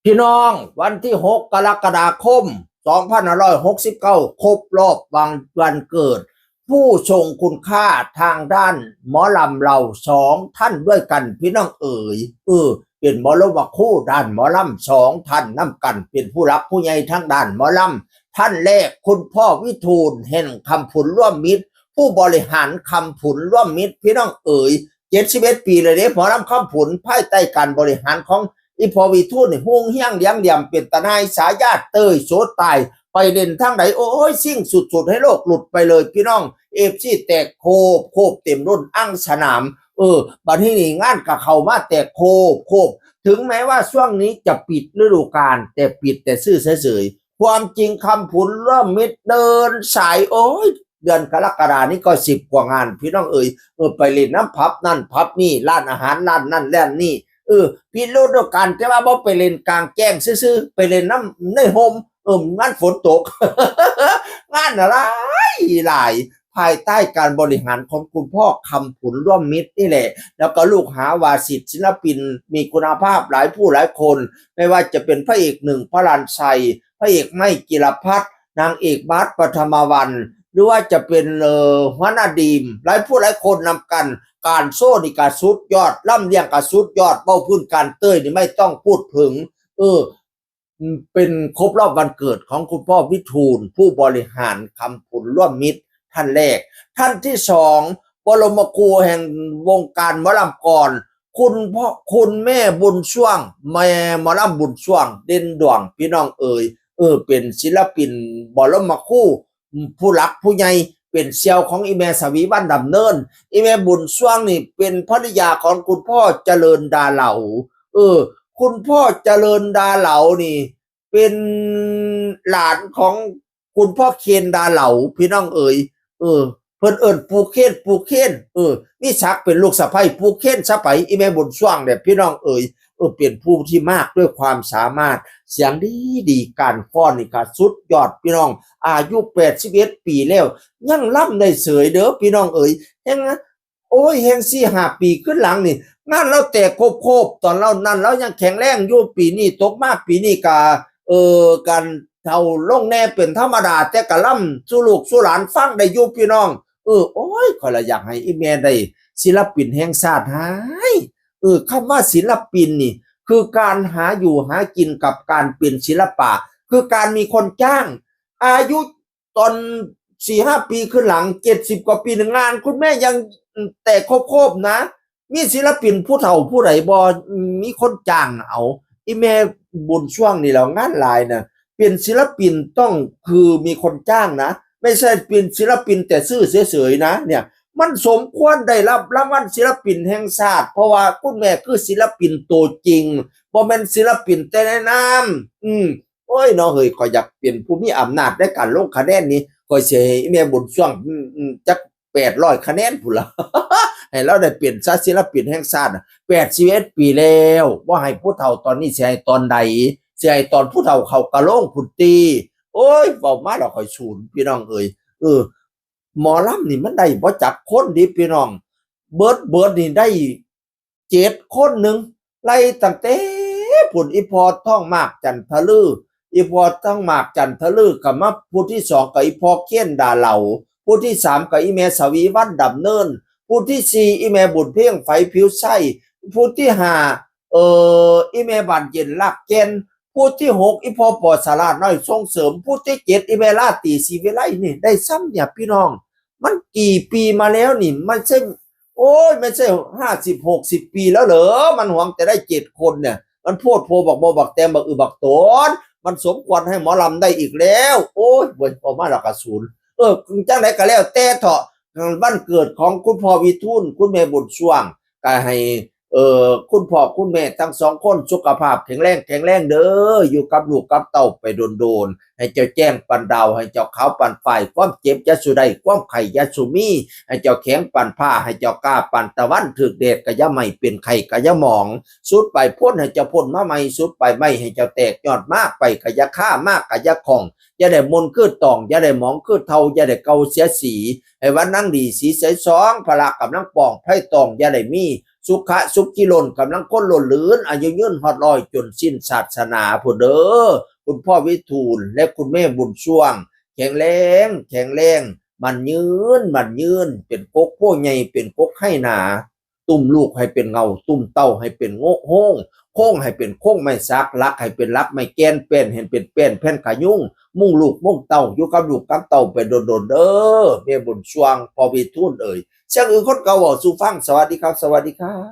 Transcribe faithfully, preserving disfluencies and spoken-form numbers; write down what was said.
พี่น้อง วันที่หกกรกฎาคมสองพันห้าร้อยหกสิบเก้า ครบรอบวันวันเกิด ผู้ทรงคุณค่าทางด้านหมอลำเราสองท่านด้วยกัน พี่น้องเอ๋ย เออ เป็นมรดกคู่ด้านหมอลำสองท่านนำกัน เป็นผู้หลักผู้ใหญ่ทางด้านหมอลำ ท่านแรกคุณพ่อวิทูลแห่งคำผุนร่วมมิตร ผู้บริหารคำผุนร่วมมิตร พี่น้องเอ๋ย เจ็ดสิบเอ็ดปีเลยเด้ หมอลำคำผุนภายใต้การบริหารของอีพ่อวิทูลนี่ฮุ่งเฮี้ยงเลี้ยงเหลี่ยมเป็นตาหน่าย สายาเตยโสตาย ไปเล่นทางไหน โอ้ย ซิ่งสุดๆ ให้โลกหลุดไปเลยพี่น้อง เอฟซี แตกโคบโคบเต็มล้นอั้งสนาม เออ บัดนี้นี่งานก็เข้ามาแตกโคบโคบ ถึงแม้ว่าช่วงนี้จะปิดฤดูกาล แต่ปิดแต่ซื่อเฉยๆ ความจริงคำผุนร่วมมิตรเดินสาย โอ้ย เดือนกรกฎานี้ก็สิบกว่างาน พี่น้องเอ๋ย เออ ไปเล่นน้ำผับนั่นผับนี่ ร้านอาหารร้านนั่นร้านนี่ เออ ปิดฤดูกาลแต่ว่าบ่ไปเล่นกลางแจ้งซื่อๆ ไปเล่นน้ำในโฮม เออ งานฝนตก งานอะไรหลาย ภายใต้การบริหารของคุณพ่อคำผุนร่วมมิตรนี่แหละ แล้วก็ลูกหาวาสิทธิ์ศิลปินมีคุณภาพหลายผู้หลายคน ไม่ว่าจะเป็นพระเอกหนึ่งพระลานชัย พระเอกไม่จิรพัฒน์ นางเอกบาสปฐมวัลย์ หรือว่าจะเป็นเอ่อหัวหน้าดีม หลายผู้หลายคนนำกัน การโซ่นี่ก็สุดยอด ล่ำเลียงก็สุดยอด เว้าพื้นการเต้ยนี่ไม่ต้องพูดถึง เออ เป็นครบรอบวันเกิดของคุณพ่อวิทูลผู้บริหารคำผุนร่วมมิตรท่านแรก ท่านที่สอง บรมครูแห่งวงการหมอลำก่อน คุณพ่อคุณแม่บุญช่วง แม่หมอลำบุญช่วง เด่นดวง พี่น้องเอ๋ย เออ เป็นศิลปินบรมครูผู้หลักผู้ใหญ่ เป็นเสี่ยวของอีแม่สวีวรรณดำเนิน อีแม่บุญช่วงนี่เป็นภรรยาของคุณพ่อเจริญดาเหลา เออ คุณพ่อเจริญดาเหลานี่ เป็นหลานของคุณพ่อเคนดาเหลา พี่น้องเอ๋ย เออ เพิ่นเอิ้นปู่เคน ปู่เคน เออ มีศักดิ์เป็นลูกสะใภ้ปู่เคนซะไป อีแม่บุญช่วงเนี่ย พี่น้องเอ๋ย เออ เป็นผู้ที่มากด้วยความสามารถ เสียงดีดี การฟ้อนนี่ก็สุดยอด พี่น้อง อายุแปดสิบเอ็ดปีแล้ว ยังล่ำได้เสยเด้อ พี่น้องเอ๋ย แฮง โอ้ย แฮงสี่ห้าปีขึ้นหลังนี่ งานลาวแตกโคบๆ ตอนลาวนั้นลาวยังแข็งแรงอยู่ ปีนี้ตกมาปีนี้ก็ เออ กันเฒ่าลงแน่เป็นธรรมดา แต่ก็ล่ำสู่ลูกสู่หลานฟังได้อยู่พี่น้อง เออ โอ้ย ข้อยละอยากให้อีแม่ได้ศิลปินแห่งชาติหาย เออ คำว่าศิลปินนี่ คือการหาอยู่หากินกับการเป็นศิลปะ คือการมีคนจ้าง อายุ ตอนสี่ห้าปีขึ้นหลัง เจ็ดสิบกว่าปีนี่ งานคุณแม่ยังแตกโคบๆ นะ มีศิลปินผู้เฒ่าผู้ใดบ่ มีคนจ้างเอา อีแม่บุญช่วงนี่แหล้วงานหลายนะ เป็นศิลปินต้องคือมีคนจ้างนะ ไม่ใช่เป็นศิลปินแต่ซื่อเฉยๆ นะ เนี่ย มันสมควรได้รับรางวัลศิลปินแห่งชาติ เพราะว่าคุณแม่คือศิลปินตัวจริง บ่แม่นศิลปินแต่ในนาม อืม โอ้ยเนาะเฮ้ย ข้อยอยากเป็นผู้มีอำนาจในการลงคะแนนนี่ ข้อยสิให้อีแม่บุญช่วง อืม อืม จักแปดร้อยคะแนนพู้นล่ะ ให้ลาวได้เป็นซะศิลปินแห่งชาติน่ะ แปดสิบเอ็ดปีแล้ว บ่ให้ผู้เฒ่าตอนนี้สิให้ตอนใด สิให้ตอนผู้เฒ่าเข้ากะโหลงพู้นติ โอ้ย เว้ามาแล้วข้อยสูน พี่น้องเอ๋ย เออ หมอลำนี่มันได้บ่จักคนเด้พี่น้อง เบิดเบิดนี่ได้เจ็ดคนหนึ่ง ไล่ตั้งแต่พู้น อีพ่อทองมาก จันทะลือ อีพ่อทองมาก จันทะลือ ก็มาผู้ที่สองก็อีพ่อเคนดาเหลา ผู้ที่สามก็อีแม่สวีวรรณดำเนิน ผู้ที่สี่อีแม่บุญเพ็ง ไฝผิวไส้ ผู้ที่ห้า เอ่อ อีแม่บานเย็น รากแก่น ผู้ที่หกอีพ่อปอสาราน้อยส่งเสริม ผู้ที่เจ็ดอีแม่ราตรีศรีวิไล นี่ได้ส่ำเนี่ยพี่น้อง มันกี่ปีมาแล้วนี่ ไม่ใช่ โอ้ย ไม่ใช่ห้าสิบหกสิบปีแล้วเหรอ มันหวงแต่ได้เจ็ดคนเนี่ย มันโพดโพบักโบบักแตงบักอือบักโตน มันสมควรให้หมอลำได้อีกแล้ว โอ้ย เว้ย ออกมาแล้วก็สูน เออ จังใดก็แล้วแต่เถาะ วันเกิดของคุณพ่อวิทูล คุณแม่บุญช่วง ก็ให้ เอ่อ คุณพ่อคุณแม่ทั้งสองคนสุขภาพแข็งแรง แข็งแรงเด้อ อยู่กับลูกกับเต้าไปโดนๆ ให้เจ้าแจ้งปานดาว ให้เจ้าขาวปานฝ้าย ความเจ็บอย่าสู่ได้ ความไข้อย่าสู่มี ให้เจ้าแข็งปานผ้า ให้เจ้ากล้าปานตะวัน ถืกแดดก็อย่าไหม้ เป็นไข้ก็อย่าหมอง สุดไปพ้นให้เจ้าพ้นมาใหม่ สุดไปไหม้ให้เจ้าแตกยอด มาไปก็อย่าคา มาก็อย่าข้อง อย่าได้มนคือตอง อย่าได้หมองคือเทา อย่าได้เก่าเสียสี ให้วันนั่งดีสีใสสอง พละกำลังป่อง ไพ่ตองอย่าได้มี สุขะสุขีล้นกำลังคนล้นหลืน อายุยืนฮอดร้อยจนสิ้นศาสนาพุ้นเด้อ คุณพ่อวิทูลและคุณแม่บุญช่วง แข็งแรงแข็งแรง มันยืนมันยืน เป็นกกโพใหญ่เป็นกกไฮ่หนา ตุ้มลูกให้เป็นเงา ตุ้มเต้าให้เป็นโงะโฮง โค้งให้เป็นโค้งไม้สัก หลักให้เป็นหลักไม้แก่น แป้นให้เป็นแป้นแผ่นขะยุง มุ่งลูกมุ่งเต้า อยู่กับลูกกับเต้าไปโดนๆเด้อ แม่บุญช่วง พ่อวิทูลเอ๋ย เสียงอื่นคนเก่าเว้าสู่ฟัง สวัสดีครับ สวัสดีครับ